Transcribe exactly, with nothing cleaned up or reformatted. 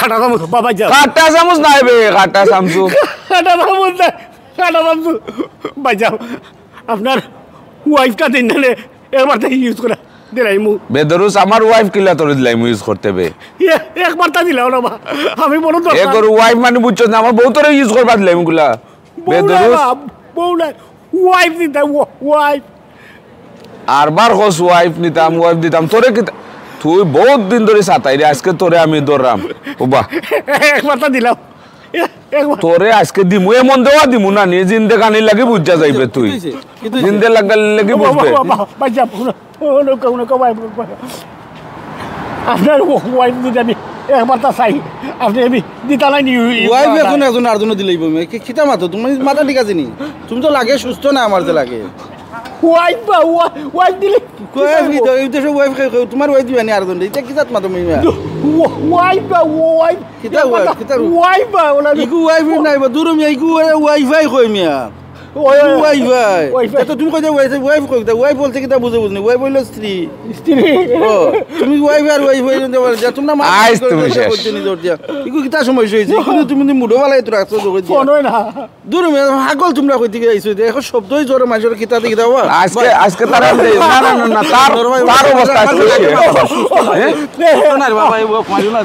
কাটা চামচ, বাবা যাও। কাটা চামচ নাই বে, কাটা চামচু। কাটা চামচ নাই, কাটা চামচু। ভাই যাও, আপনার ওয়াইফটা দিন নালে একবার তাই ইউজ করে দিলাইমু। বেদরুস, আমার ওয়াইফ কিলা তোরে দিলাইমু ইউজ করতে বে? এ, একবার তা দিলাও না বা, আমি বড় এ দরকার। তোর ওয়াইফ মানে বুঝছস না, আমার বউ তোরে ইউজ করবার দিলাইমু গুলা। বউ নাই বেদরুস। বা, বউ নাই, ওয়াইফ দিতাম, ওয়া-, ওয়াইফ। আরবার কস ওয়াইফ নিতাম, ওয়াইফ দিতাম, তোরে কিতা? তুই বহুত দিন ধরি সাতাই রে, আজকে তোরে আমি ধররাম। ওবা। একবার তা দিলাও। এ, একবার। তোরে আজকে দিমু, এমন দেওয়া দিমু না নি, জিন্দেগানির লাগি বুঝা যাইবে তুই। কিতা হইছে? কিতা হইছে? জিন্দেগানির লাগি ও বাবা, বুঝবে। বাবা, বাবা, বাচ্চা, হুনো, হুনো, হুনো, হুনো, ভাই, ভাই। আপনার ওয়াইফ যদি আমি একবার তা চাই, আপনি আমি দিতা নাই নি, ওয়াইফ এখন একজন আরজনে দিলাইবো, মে, কি, কিতা মাতো? তুমার মাথা ঠিক আছে নি? তুমি তো লাগে সুস্থ না, আমার যে লাগে। ওয়াইফ বা, ওয়া-, ওয়াইফ দিলে কই, আমি তো, এই দেশে ওয়াইফ কই, কই, তুমার ওয়াইফ দিবানি আরজনরে? ইতা কিতা মাতো মিয়া? ওয়া-, ওয়াইফ বা, ওয়াইফ। কিতা ওয়াইফ? কিতা ওয়াইফ বা, ওলা ইগু ওয়াইফ নাই বা, দূর মিয়া, ইগু ওয়াইফাই কই মিয়া। ওই, ওই, ওয়াইফাই। ওয়াইফাই। তা তো তুমি কইতা ওয়াইফ, ওয়াইফ কইতা, ওয়াইফ বলতে কিতা বুঝো বুঝনি? ওয়াইফ হইলো স্ত্রী। স্ত্রী। ও, তুমি ওয়াইফ আর ওয়াইফাই বলতে পারো, যা তোমরা মা আইস করে তুমি কথা শেষ। বলতে নি দরজা। ইগু কিতা সমস্যা হইছে? ইগু তুমি মুডো বালাই তো রাখছো তো কইছি। ফোন হয় না। দূর মিয়া, পাগল তোমরা কই থেকে আইছো? এখন শব্দই জোরে মাঝে কিতা দেখি দাও। আজকে, আজকে তারা না, না, না, না, তার, তার অবস্থা আজকে শেষ। হ্যাঁ? না রে বাবা, এই বউ মারিও না।